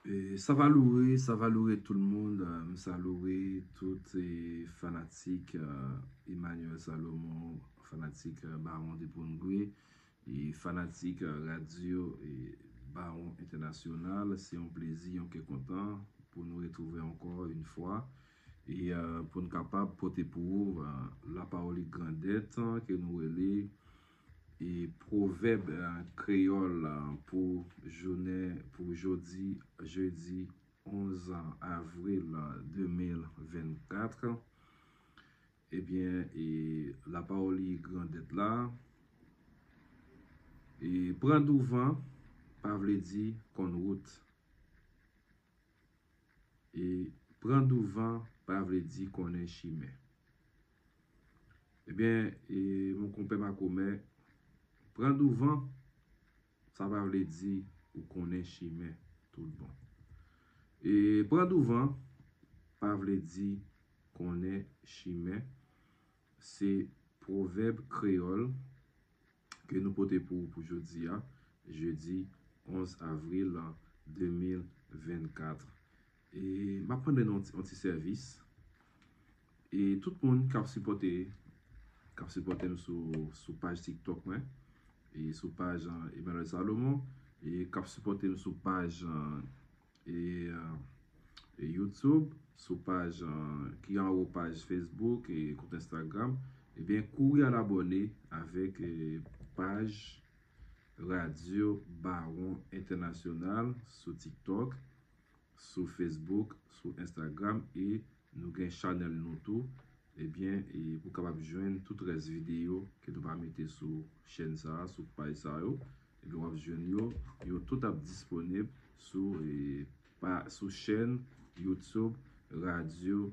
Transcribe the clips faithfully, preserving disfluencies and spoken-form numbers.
E, salore, salore tout moun, e, m salore tout, e, fanatik, e, Emmanuel Salomon, fanatik, e, Bawon de Pongwe, e fanatik, e, radyo, e, Bawon Entènasyonal. Se yon plezi, yon kè kontan pou nou retwouve ankò yon fwa. E, e, pou n kapab pote pou ou, e, lapawòl grandèt, e, ke nou rele e pwovèb, e, kreyòl, e, pou jounen, pou jodi, jedi onz avril, e, de mil vennkat. Ebyen, e lapawòl grandèt la, e pran douvan pa vle di konn wout. E pran douvan pa vle di konnen chimen. Ebyen, e mon konpè makomè, pran douvan, sa pa vle di ou konnen chimen tout bon. E pran douvan pa vle di konnen chimen. Se pwovèb kreyòl ke nou pote pou ou pou jodi a, jedi onz avril de mil vennkat. E m ap mande nou yon ti, yon ti sèvis. E tout moun k ap sipòte, k ap sipòte m sou, sou paj TikTok mwen, e sou paj, e, Emmanuel Salomon, e k ap sipòte m sou paj, e, e, e, e YouTube, sou paj, e, ki anwo paj Facebook e kont Instagram, ebyen, kouri al abòne avèk, e, paj Radyo Bawon Entènasyonal sou TikTok, sou Facebook, sou Instagram, e nou gen chanèl nou tou. Ebyen, e pou w kapab jwenn tout rès videyo ke nou va mete sou chèn sa a, sou paj sa yo, ebyen, w ap jwenn yo. Yo tout ap disponib sou, e, pa, sou chèn YouTube Radyo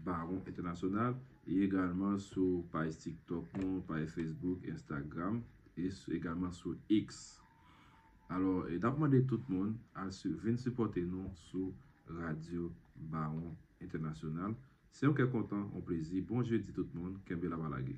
Bawon Entènasyonal, e egalman sou paj TikTok nou, paj Facebook, Instagram, e sou, egalman sou X. Alò, e n ap mande tout moun al si, vin sipòte nou sou Radyo Bawon Entènasyonal. Se yon kè kontan, yon plezi. Bon jedi tout moun, kenbe la pa lage.